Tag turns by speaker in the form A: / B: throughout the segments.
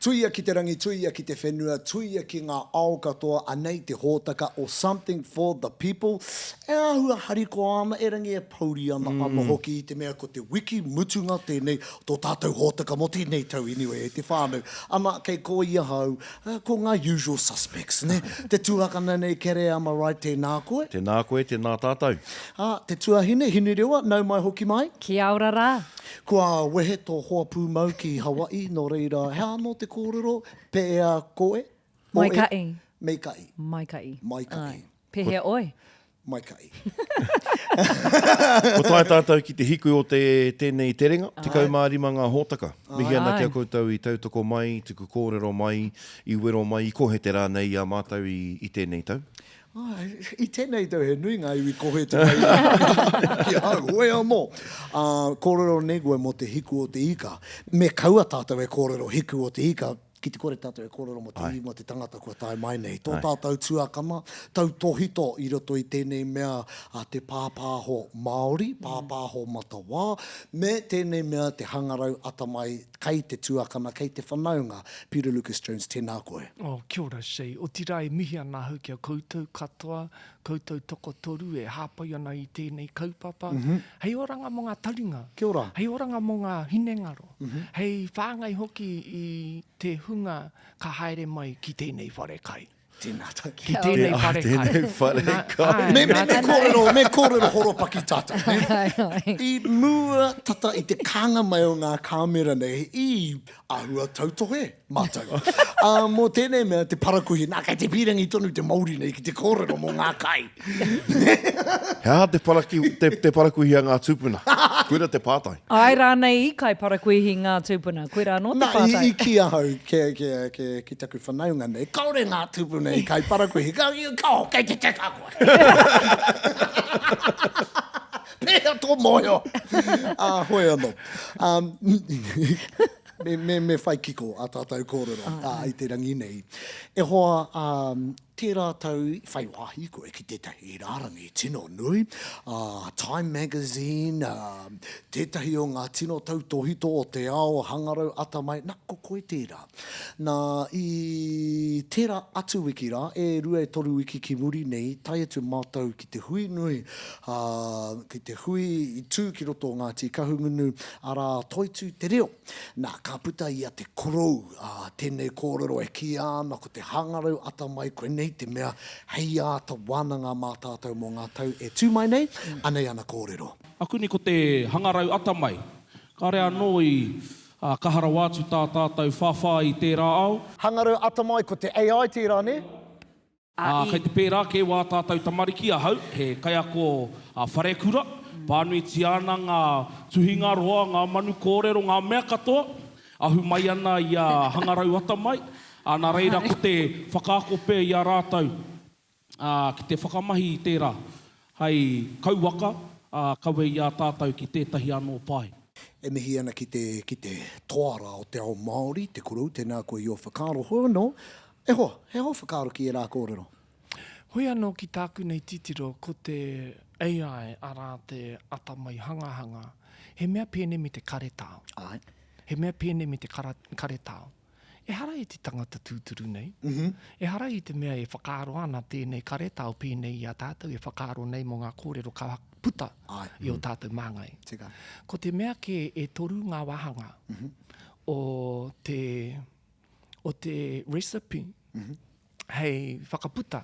A: Tuia ki te rangi, tuia ki te whenua, tuia ki ngā ao katoa, anei te hōtaka o Something for the People. E āhua harikoa ana, erangi e pouri ana anō hoki i te mea ko te wiki mutunga tēnei o tō tātou hōtaka mō tēnei tau anyway e te whānau. Ana, kei kō i ahau, ko ngā usual suspects, nē? Te tuakana nei, Kereama Wright, tēnā koe.
B: Tēnā koe, tēnā tātou.
A: Ā, te tuahine, Hinerewa, nau mai hoki mai.
C: Kia ora rā.
A: Kua wehe tō hoa pūmau ki Hawaii, nō reira, he aha anō te kōrero, pēhea koe?
C: Oe? Maikaʻi.
A: Meikaʻi.
C: Maikaʻi.
A: Maikaʻi.
C: Āe. Pēhea oe?
A: Maikaʻi.
B: Kua tae tātou ki te hiku o te, tēnei terenga, 15 ngā hōtaka. Mihi ana ki a koutou i tautoko mai, i tuku kōrero mai, i wero mai, i kohete rānei i a mātou i, i tēnei tau.
A: Āe, i tēnei tau he nui ngā iwi kohete mai ki ahau, hoi anō. Ā, kōrero nei koe mō te hiku o te ika. Me kaua tātou e kōrero hiku o te ika, ki te kore tātou e kōrero mō te iwi, mō te tangata kua tae mai nei. Tō tātou tuakana, tautōhito i roto i tēnei mea a te pāpāho Māori, pāpāho matawā, me tēnei mea te hangarau atamai kei te tuakana, kei te whanaunga. Peter Lucas Jones, tēnā koe.
D: Oh, kia ora Shay. Otirā e mihi ana ahau ki a koutou katoa, koutou tokotoru e hāpai ana i tēnei kaupapa, hei oranga mō ngā taringa,
A: Kia ora.
D: hei oranga mō ngā hinengaro, hei whāngai hoki i te hunga ka haere mai ki tēnei wharekai.
A: Tēnā tātou.
D: Ki tēnei whare kai.
B: Tēnei whare kai.
A: Me, me, me kōrero, me kōrero horopaki tātou. Ne? I mua tata i te kānga mai o ngā kāmera nei, i āhua tautohe mātou. Ā, mō tēnei mea, te parakuihi, nā, kei te pīrangi tonu te Māori nei ki te kōrero mō ngā kai.
B: He aha te, paraki, te, te parakuihi a ngā tūpuna? Koira te pātai.
C: Āe rānei i kai parakuihi ngā tūpuna? Koirā anō te
A: Nā,
C: pātai.
A: i, i kī ahau ki, ki, ki, ki taku whanaunga nei, kāore ngā tūpuna i kai parakuihi. Ka, ka, kei te teka koe. Pēhea tō mōhio? Ā, hoi anō. Um, me, me, me whai kiko a tātou kōrero ā, i te rangi nei. E hoa, um, Tērā tau i whai wāhi koe ki tētahi rārangi tino nui, ā, Time Magazine, ā, tētahi o ngā tino tautōhito o te ao hangarau atamai, nā, ko koe tērā. Nā, i tērā atu wiki rā, e rua e toru wiki ki muri nei, tae atu mātou ki te hui nui, ā, ki te hui i tū ki roto o Ngāti Kahungunu, arā, Toitū te Reo. Nā, ka puta i a te korou, ā, tēnei kōrero e kīia ana ko te hangarau atamai koinei te mea hei āta wānanga mā tātou mō ngā tau e tū mai nei, anei ana kōrero.
E: Akuni ko te hangarau atamai. Kāre anō i kaha rawa atu tā tātou whawhā i tērā ao.
A: Hangarau atamai, ko te AI tērā, nē?
E: Ā, kei te pērā kē wā tātou tamariki, ahau, he kaiako wharekura, pānuitia ana ngā tuhinga roa, ngā manu kōrero, ngā mea katoa, ahu mai ana i a Hangarau Atamai, ā, nā reira ko te whakaako pea i a rātou, ā, ki te whakamahi i tērā hei kauwaka, ā, kawe i a tātou ki tētahi anō pae.
A: E mihi ana ki te, ki te toa rā o te ao Māori, te korou, tēnā koe i ō whakaaro. Hoi anō, E hoa, he aha ō whakaaro ki ērā kōrero?
D: Hoi anō ki tāku nei titiro ko te AI arā te atamai hangahanga, he mea pēnei me te karetao.
A: Āe.
D: He mea pēnei me te karetao. Ehara i te tangata tūturu nei. Ehara i te mea e whakaaro ana tēnei karetao pēnei i a tātou e whakaaro nei mō ngā kōrero ka puta i ō tātou māngai.
A: Tika.
D: Ko te mea kē e toru ngā wāhanga o te o te recipe hei whakaputa,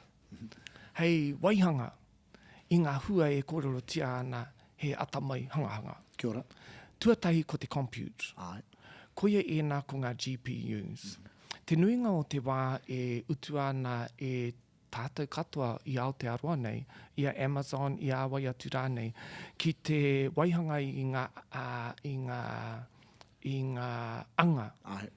D: hei waihanga i ngā hua e kōrerotia ana he atamai hangahanga.
A: Kia ora.
D: Tuatahi ko te compute.
A: Āe.
D: Koia ēnā ko ngā GPUs. Te nuinga o te wā e utua ana e tātou katoa i Aotearoa nei, i a Amazon, i a wai atu rānei, ki te waihanga i ngā, i ngā, i ngā anga,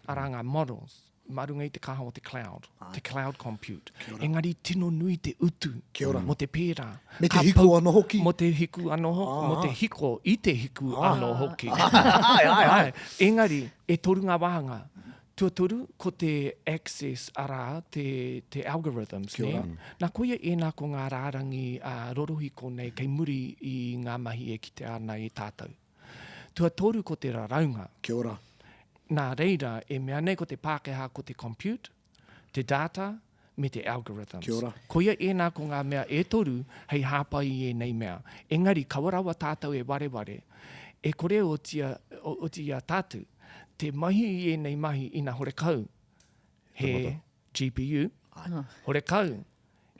D: arā ngā models, mā runga i te kaha o te cloud, te cloud compute. Engari tino nui te utu mō te pērā.
A: Me te hiko anō hoki.
D: Mō te hiku anō hoki, mō te hiko i te hiku anō hoki. Āe, āe, āe. Engari, e toru ngā wāhanga. Tuatoru, ko te access, arā, te, te algorithms, nē? Nā, koia ēnā ko ngā rārangi rorohiko nei kei muri i ngā mahi e kitea ana e tātou. Tuatoru ko te raraunga.
A: Kia ora.
D: Nā reira, e mea nei ko te Pākehā ko te compute, te data, me te algorithms.
A: Kia ora.
D: Koia ēnā ko ngā mea e toru hei hāpai i ēnei mea. Engari, kaua rawa tātou e wareware, e kore otia, oti i a tātou te mahi i ēnei mahi ina horekau he GPU, horekau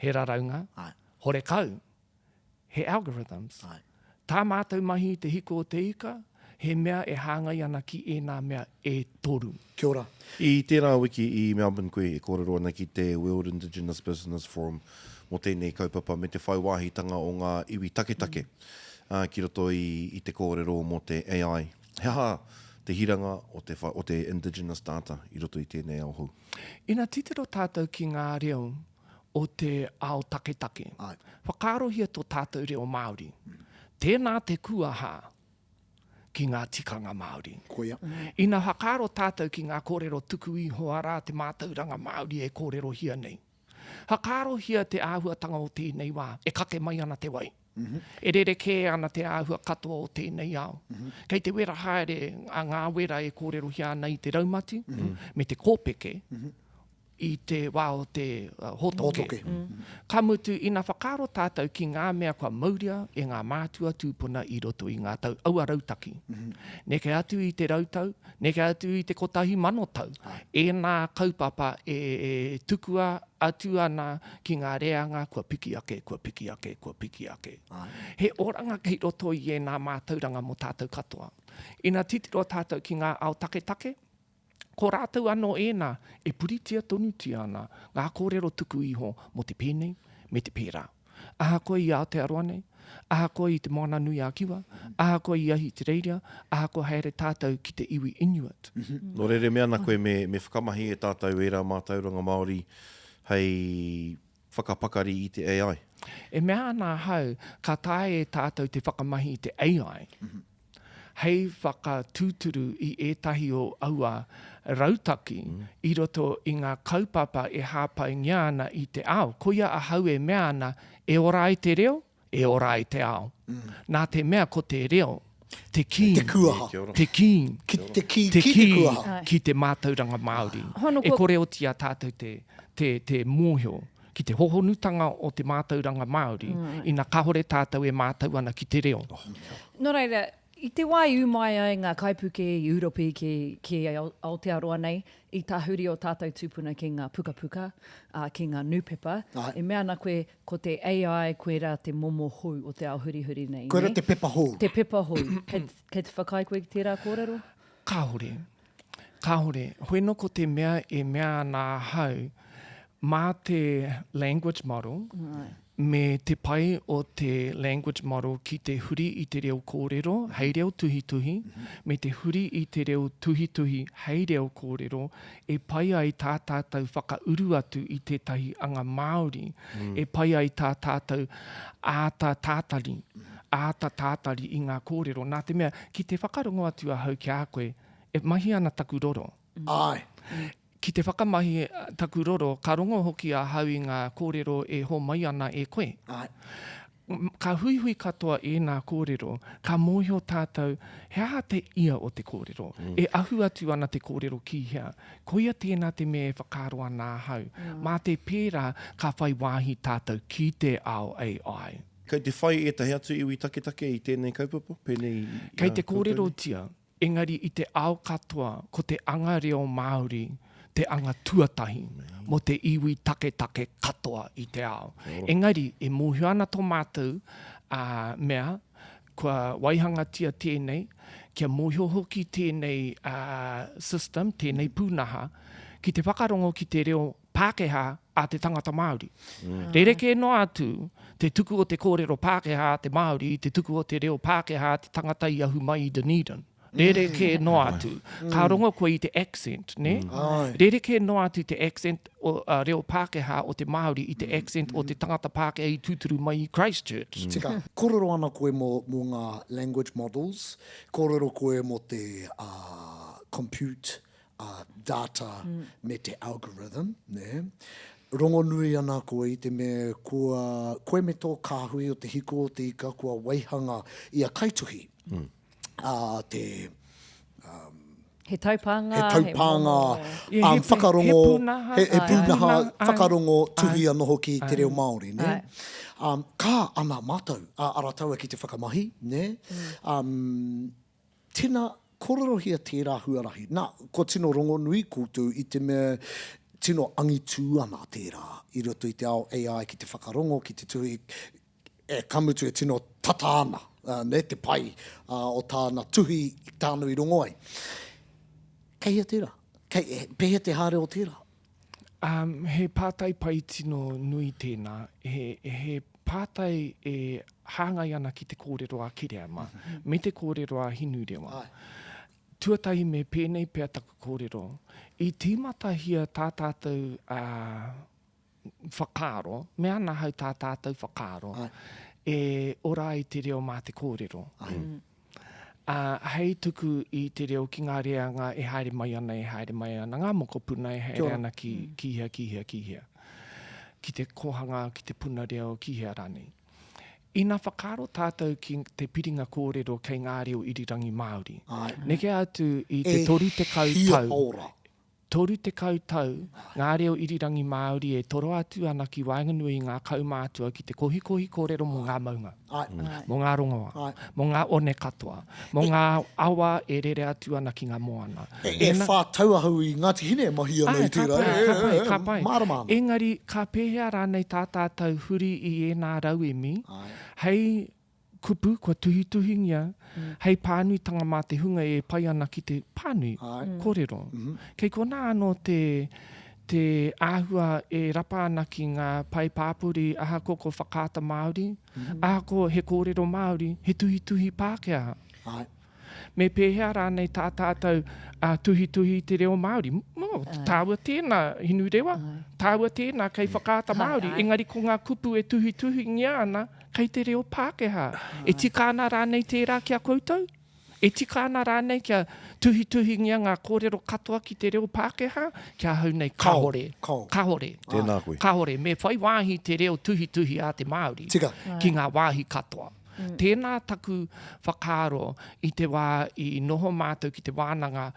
D: he raraunga, horekau he algorithms. Tā mātou mahi i te hiko o te ika, he mea e hāngai ana ki ēnā mea e toru.
A: Kia ora.
B: I tērā wiki i Melbourne koe e kōrero ana ki te World Indigenous Business Forum mō tēnei kaupapa me te whai wāhitanga o ngā iwi taketake ki roto i te kōrero mō te AI. He aha te hiranga o te, o te indigenous data i roto i tēnei ao hou?
D: Ina titiro tātou ki ngā reo o te ao taketake. Whakaarohia tō tātou reo Māori. Tēnā te kuaha ki ngā tikanga Māori.
A: Koia.
D: Ina whakaaro tātou ki ngā kōrero tuku iho arā te mātauranga Māori e kōrerohia nei. Whakaarohia te āhuatanga o tēnei wā, e kake mai ana te wai. E rerekē ana te āhua katoa o tēnei ao. Kei te wera haere a ngā wera e kōrerohia ana i te raumati me te kōpeke i te wā o te hōtoke. Ka mutu, ina whakaaro tātou ki ngā mea kua mauria e ngā mātua tūpuna i roto i ngā tau, aua rautaki. Neke atu i te rautau, neke atu i te 1,000 tau, ēnā kaupapa e tukua atu ana ki ngā reanga kua piki ake, kua piki ake, kua piki ake. He oranga kei roto i ēnā mātauranga mō tātou katoa. Ina titiro tātou ki ngā ao taketake, ko rātou anō ēnā e puritia tonutia ana ngā kōrero tuku iho mō te pēnei me te pērā. Ahakoa i Aotearoa nei, ahakoa i Te Moana-nui-a-Kiwa, ahakoa i Ahitereiria, ahakoa haere tātou ki te iwi Inuit.
B: Nō reira, me ana koe me whakamahi e tātou ērā mātauranga Māori hei whakapakari i te AI.
D: E mea ana ahau, ka taea e tātou te whakamahi i te AI hei whakatūturu i ētahi o aua rautaki i roto i ngā kaupapa e hāpaingia ana i te ao. Koia ahau e mea ana, e ora ai te reo, e ora ai te ao. Nā te mea ko te reo, te kī,
A: Te kuaha.
D: te kī,
A: Ki te kī, ki te kuaha.
D: ki te mātauranga Māori.
C: Hono,
D: E kore oti i a tātou te, te, te mōhio ki te hohonutanga o te mātauranga Māori, ina kāore tātou e mātau ana ki te reo.
C: Nō reira, i te wā i ū mai ai ngā kaipuke i Ūropi ki, ki Aotearoa nei, i tahuri ō tātou tūpuna ki ngā pukapuka, ā, ki ngā nūpepa, e mea ana koe, ko te AI koirā te momo hou o te ao hurihuri nei, nē?
A: Koirā te pepa hou.
C: Te pepa hou. Kei, kei te whakaae koe ki tērā kōrero?
D: Kāore. Kāore. Hoeno ko te mea e mea ana ahau, mā te language model me te pai o te language model ki te huri i te reo kōrero hei reo tuhituhi, me te huri i te reo tuhituhi hei reo kōrero, e pai ai tā tātou whakauru atu i tētahi anga Māori, e pai ai tā tātou āta tātari, āta tātari i ngā kōrero. Nā te mea, ki te whakarongo atu ahau ki a koe, e mahi ana taku roro.
A: Āe.
D: Ki te whakamahi taku roro, ka rongo hoki ahau i ngā kōrero e hōmai ana e koe.
A: Āe.
D: Ka huihui katoa ēnā kōrero, ka mōhio tātou he aha te ia o te kōrero, e ahu atu ana te kōrero ki hea. Koia tēnā te mea e whakaaro ana ahau. Mā te pērā ka whai wāhi tātou ki te ao AI.
B: Kei te whai ētahi atu iwi taketake i tēnei kaupapa, pēnei i a
D: Kei te
B: koutou nei?
D: kōrerotia, engari i te ao katoa, ko te anga reo Māori te anga tuatahi mō te iwi taketake katoa i te ao. Engari, e mōhio ana tō mātou mea, kua waihangatia tēnei, kia mōhio hoki tēnei system, tēnei pūnaha, ki te whakarongo ki te reo Pākehā a te tangata Māori. Rerekē noa atu te tuku o te kōrero Pākehā a te Māori i te tuku o te reo Pākehā a te tangata i ahu mai i Dunedin. Rerekē noa atu. Ka rongo koe i te accent, nē? Rerekē noa atu te accent o, reo Pākehā o te Māori i te accent o te tangata Pākehā i tūturu mai i Christchurch.
A: Tika. Kōrero ana koe mō, mō ngā language models, kōrero koe mō te compute, a data me te algorithm, nē. Rongonui ana koe i te mea kua, koe me tō kāhui o Te Hiko o Te Ika kua waihanga i a kaituhi, a te, um,
C: He taupānga,
A: he taupānga,
D: he momo...
A: Um, whakarongo,
D: he pūnaha,
A: he, he pūnaha, whakarongo, tuhi anō hoki te reo Māori, nē? Um, ka ana mātou a Arataua ki te whakamahi, nē? Um, tēnā, kōrerohia tērā huarahi. Nā, kua tino rongonui koutou i te mea tino angitū ana tērā i roto i te ao AI ki te whakarongo, ki te tuhi, e, ka mutu e tino tata ana nē, te pai o tāna tuhi i tāna i rongo ai. Kei hea tērā? Kei, pēhea te haere o tērā?
D: Um, he pātai pai tino nui tēnā. He, he pātai e hāngai ana ki te kōrero a Kereama, mm -hmm. me te kōrero a Hinurewa. Ai. Tuatahi me pēnei pea taku kōrero. I tīmatahia tā tātou uh, whakaaro, me ana hau tā tātou whakaaro, e ora ai te reo mā te kōrero. Ā, hei tuku i te reo ki ngā reanga e haere mai ana, e haere mai ana, ngā mokopuna e haere ana ki, ki hea, ki hea, ki hea. Ki te kōhanga, ki te puna reo, ki hea rānei. Ina whakaaro tātou ki te piringa kōrero kei ngā reo irirangi Māori, neke atu i te 30 tau,
A: E hia ora.
D: 30 tau ngā reo irirangi Māori e toro atu ana ki waenganui i ngā kaumātua ki te kohikohi kōrero mō ngā maunga, mō ngā rongoa, mō ngā one katoa, mō ngā awa e rere atu ana ki ngā moana.
A: E whā tau ahau i Ngāti Hine e mahi ana i tērā,
D: Āe, ka pai, ka pai, ka pai.
A: Mārama ana.
D: Engari, ka pēhea rānei tā tātou huri i ēnā rauemi hei kupu kua tuhituhingia hei pānuitanga mā te hunga e pai ana ki te pānui kōrero. Kei konā anō te, te āhua e rapa ana ki ngā pae pāpori ahakoa ko Whakaata Māori, ahakoa he kōrero Māori, he tuhituhi Pākehā. Me pēhea rānei tā tātou tuhituhi i te reo Māori? Mō, tāua tēnā, Hinurewa, tāua tēnā kei Whakaata Māori, engari ko ngā kupu e tuhituhingia ana kei te reo Pākehā. E tika ana rānei tērā ki a koutou? E tika ana rānei kia tuhituhingia ngā kōrero katoa ki te reo Pākehā? Ki ahau nei, kāore. Kāore.
B: Tēnā koe.
D: Kāore. Me whai wāhi te reo tuhituhi a te Māori ki ngā wāhi katoa. Tēnā taku whakaaro i te wā i noho mātou ki te wānanga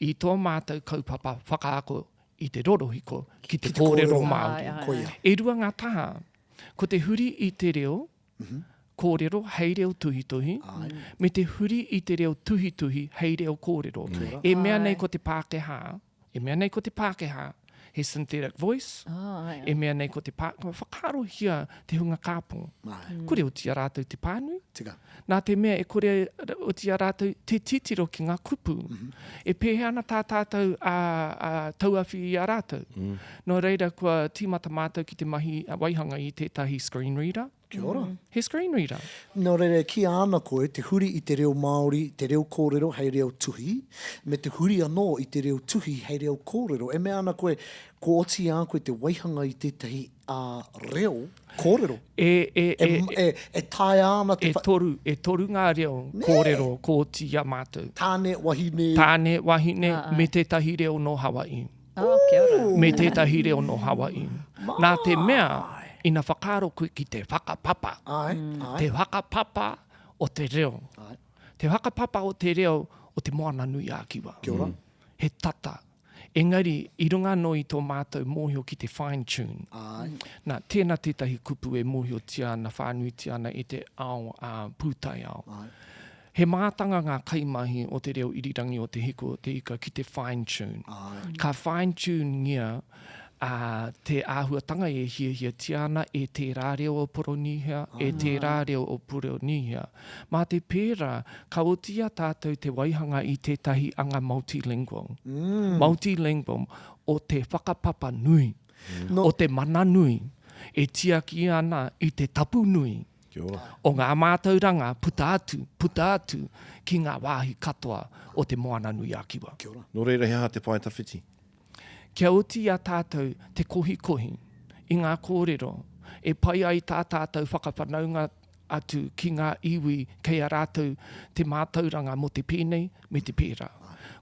D: i tō mātou kaupapa whakaako i te rorohiko ki te kōrero Māori. E rua ngā taha. Ko te huri i te reo kōrero hei reo tuhituhi, me te huri i te reo tuhituhi hei reo kōrero. E mea nei ko te Pākehā, E mea nei ko te Pākehā, he synthetic voice, e mea nei ko te Pākehā, whakaarohia te hunga kāpō. Kore oti i a rātou te pānui.
A: Tika.
D: Nā te mea e kore oti i a rātou te titiro ki ngā kupu. E pēhea ana tā tātou tauawhi i a rātou. Nō reira kua tīmata mātou ki te mahi waihanga i tētahi screen reader.
A: Kia ora.
D: He screen reader.
A: Nō reira, e kīia ana koe, te huri i te reo Māori, te reo kōrero hei reo tuhi, me te huri anō i te reo tuhi hei reo kōrero. E mea ana koe, kua oti i a koe te waihanga i tētahi reo kōrero.
D: E, e, e,
A: e, e taea ana te
D: E toru, e toru ngā reo kōrero kua oti i a mātou.
A: Tāne, wahine.
D: Tāne, wahine, me tētahi reo nō Hawaii.
C: Oh, kia ora.
D: Me tētahi reo nō Hawaii. Nā te mea, ina whakaaro koe ki te whakapapa, te whakapapa o te reo, te whakapapa o te reo o Te Moana-nui-ā-Kiwa.
A: Kia ora.
D: He tata. Engari, i runga anō i tō mātou mōhio ki te fine tune. Nā, tēnā tētahi kupu e mōhiotia ana whānuitia ana e te ao pūtaiao. He mātanga ngā kaimahi o Te Reo Irirangi o Te Hiku o Te Ika ki te fine tune. Ka fine tune-ngia te āhuatanga e hiahiatia ana e tērā reo o Poronīhia, e tērā reo o Poronīhia. Mā te pērā, ka oti i a tātou te waihanga i tētahi anga multilingual, multilingual o te whakapapa nui, o te mana nui, e tiaki ana i te tapu nui.
B: Kia ora.
D: O ngā mātauranga puta atu, puta atu ki ngā wāhi katoa o Te Moananui-a-Kiwa.
A: Kia ora.
B: Nō reira, he aha te pae tawhiti?
D: Kia oti i a tātou te kohikohi i ngā kōrero e pai ai tā tātou whakawhanaunga atu ki ngā iwi kei a rātou te mātauranga mō te pēnei me te pērā.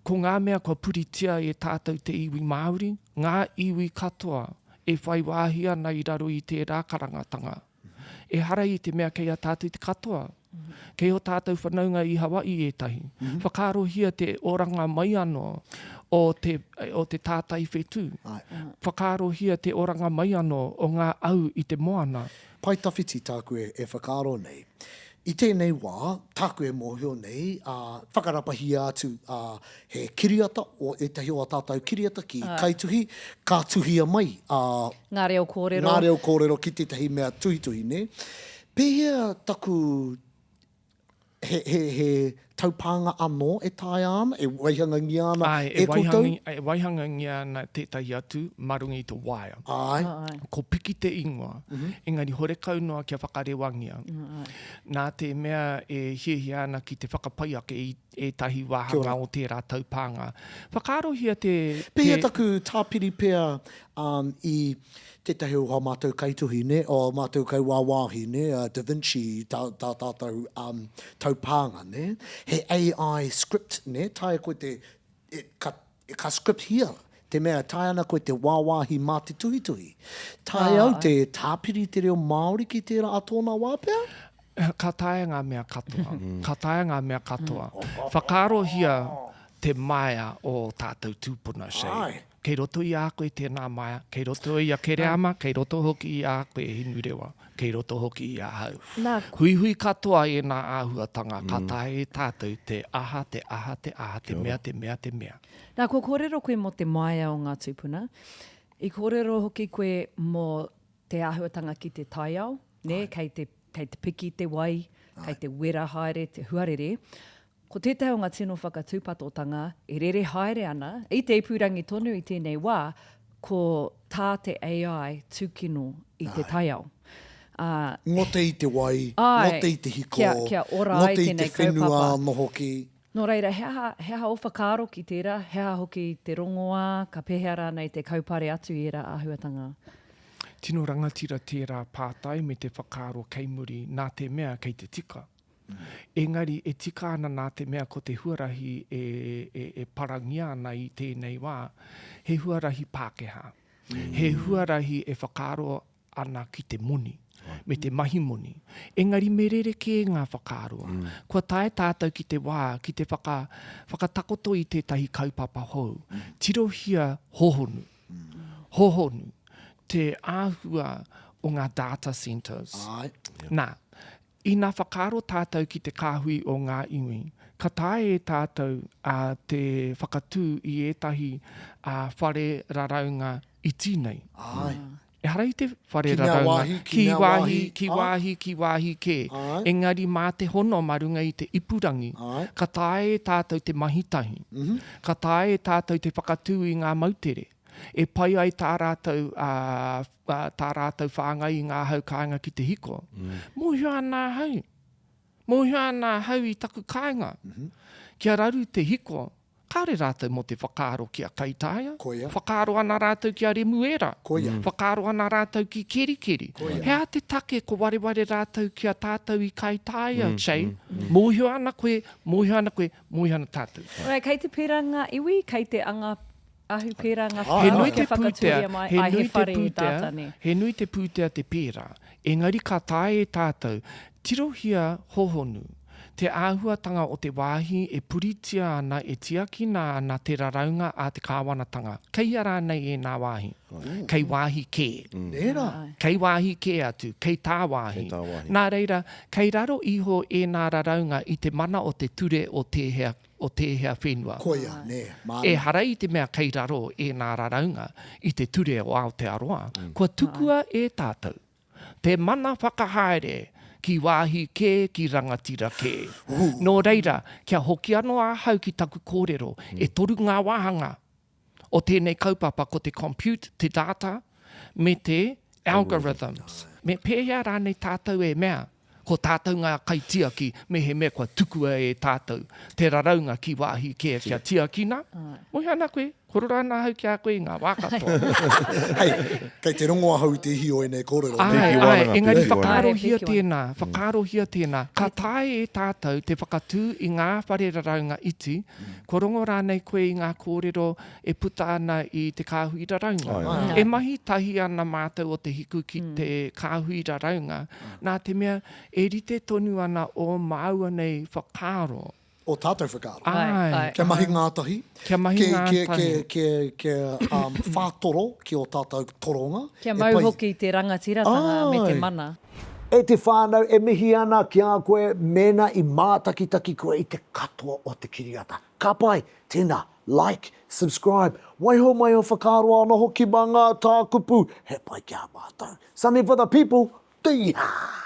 D: Ko ngā mea kua puritia e tātou te iwi Māori, ngā iwi katoa e whai wāhi ana i raro i tērā karangatanga. Ehara i te mea kei a tātou te katoa. Kei ō tātou whanaunga i Hawaii ētahi. Whakaarohia te oranga mai anō o te, o te tātai whetū. Whakaarohia te oranga mai anō o ngā au i te moana.
A: Pae tawhiti tāku e, e whakaaro nei. I tēnei wā, tāku e mōhio nei, ā, whakarapahia atu, ā, he kiriata, o ētahi o ā tātou kiriata ki kaituhi, ka tuhia mai, ā,
C: Ngā reo kōrero.
A: Ngā reo kōrero ki tētahi mea tuhituhi, nē. Pēhea taku, he, he, he taupānga anō e taea ana, e waihangangia ana
D: Āe, e
A: e koutou?
D: E waihangangia ana tētahi atu mā runga i te waea.
A: Āe.
D: Ko Piki te ingoa, engari horekau noa kia whakarewangia. Nā te mea e hiahia ana ki te whakapai ake i ētahi wāhanga o tērā taupānga. Whakaarohia te, te.
A: Pēhea taku tāpiri pea i tētahi o ā mātou kaituhi, nē, o ā mātou kaiwāwāhi, nē, a Da Vinci, tā, tā tātou um, taupānga, nē. He AI script, nē, taea koe te, e, ka, ka script-hia te mea, taea ana koe te wāwāhi mā te tuhituhi. Taea au te tāpiri te reo Māori ki tērā a tōna wā pea?
D: Ka taea ngā mea katoa. Ka taea ngā mea katoa. Whakaarohia te maea o ō tātou tūpuna, Shay. Kei roto i a koe tēnā maea, kei roto i a Kereama, kei roto hoki i a koe Hinurewa, kei roto hoki i ahau. Huihui katoa ēnā āhuatanga ka taea e tātou te aha, te aha, te aha, te mea, te mea, te mea.
C: Nā, kua kōrero koe mō te maea o ngā tūpuna. I kōrero hoki koe mō te āhuatanga ki te taiao, nē, kei te, kei te piki te wai, kei te wera haere te huarere. Ko tētahi o ngā tino whakatūpatotanga e rere haere ana i te ipurangi tonu i tēnei wā, ko tā te AI tūkino i te taiao.
A: Ā. Ngote i te wai, ngote i te hiko,
C: kia, kia ora ai
A: ngote i te
C: tēnei
A: whenua
C: kaupapa.
A: anō hoki.
C: Nō reira, he aha, he aha ō whakaaro ki tērā, he aha hoki te rongoā, ka pēhea rānei te kaupare atu i ērā āhuatanga?
D: Tino rangatira tērā pātai me te whakaaro kei muri, nā te mea kei te tika. Engari e tika ana nā te mea ko te huarahi e, e, e parangia ana i tēnei wā, he huarahi Pākehā. He huarahi e whakaaro ana ki te moni, me te mahi moni. Engari me rerekē ngā whakaaro. Kua tae tātou ki te wā ki te whaka, whakatakoto i tētahi kaupapa hou. Tirohia hohonu. Hohonu te āhua o ngā data centres.
A: Āe.
D: Nā, Ina whakaaro tātou ki te kāhui o ngā iwi, ka taea e tātou te whakatū i ētahi whare raraunga iti nei.
A: Āe.
D: Ehara i te whare
A: Ki mea
D: raraunga,
A: wāhi, ki
D: ki
A: mea
D: wāhi,
A: wāhi,
D: ki
A: āe.
D: wāhi, ki wāhi kē.
A: Āe.
D: Engari mā te hono mā runga i te ipurangi,
A: Āe.
D: ka taea e tātou te mahi tahi. Ka taea e tātou te whakatū i ngā moutere. E pai ai tā rātou, ā, tā rātou whāngai i ngā hau kāinga ki te hiko. Mōhio ana ahau. Mōhio ana ahau i taku kāinga. Kia raru te hiko, kāore rātou mō te whakaaro ki a Kaitaia.
A: Koia.
D: Whakaaro ana rātou ki a Remuera.
A: Koia.
D: Whakaaro ana rātou ki Kerikeri.
A: Koia.
D: He aha te take ko wareware rātou ki a tātou i Kaitaia, Shay? Mōhio ana koe, mōhio ana koe, mōhio ana tātou.
C: Ora, kei te pērā ngā iwi, kei te anga Ahu pērā ngā
D: He
C: whakaaro
D: nui
C: kia
D: te pūtea,
C: whakatūria mai
D: he
C: ai he
D: nui te
C: whare i
D: pūtea,
C: Tātane.
D: he nui te pūtea te pērā. Engari ka taea e tātou, tirohia hohonu, te āhuatanga o te wāhi e puritia ana, e tiakina ana te raraunga a te kāwanatanga. Kei hea rānei ēnā wāhi? Kei wāhi kē.
A: Nē rā.
D: Kei wāhi kē atu, kei tāwāhi.
B: Kei tāwāhi.
D: Nā reira, kei raro iho ēnā raraunga i te mana o te ture o tēhea o tēhea whenua.
A: Koia, nē, māna.
D: Ehara i te mea kei raro ēnā raraunga i te ture o Aotearoa, kua tukua e tātou te mana whakahaere ki wāhi kē, ki rangatira kē. Nō reira, kia hoki anō ahau ki taku kōrero, e toru ngā wāhanga o tēnei kaupapa ko te compute, te data, me te algorithms. Me pēhea rānei tātou e mea ko tātou ngā kaitiaki mehemea kua tukua e tātou te raraunga ki wāhi kē kia tiakina? Moe ana koe? Kōrero ana ahau ki a koe i ngā wā katoa.
A: Hei, kei te rongo ahau i te ihi o ēnei kōrero.
D: Āe, āe, engari whakaarohia tēnā, whakaarohia tēnā. Ka taea e tātou te whakatū i ngā whare raraunga iti, kua rongo rānei koe i ngā kōrero e puta ana i te kāhui raraunga. E mahi tahi ana mātou o Te Hiku ki te kāhui raraunga, nā te mea e rite tonu ana ō māua nei whakaaro.
A: Ō tātou whakaaro.
D: Āe.
A: Kia mahi ngātahi.
D: Kia mahi ngātahi.
A: Kia whātoro ki ō tātou toronga.
C: Kia mau hoki te rangatiratanga me te mana.
A: E te whānau, e mihi ana ki a koe mēnā i mātakitaki koe i te katoa o te kiriata. Ka pai! Tēnā, like, subscribe, waiho mai ō whakaaro anō hoki mā ngā tākupu, he pai ki a mātou. Something for the people, Tīhā!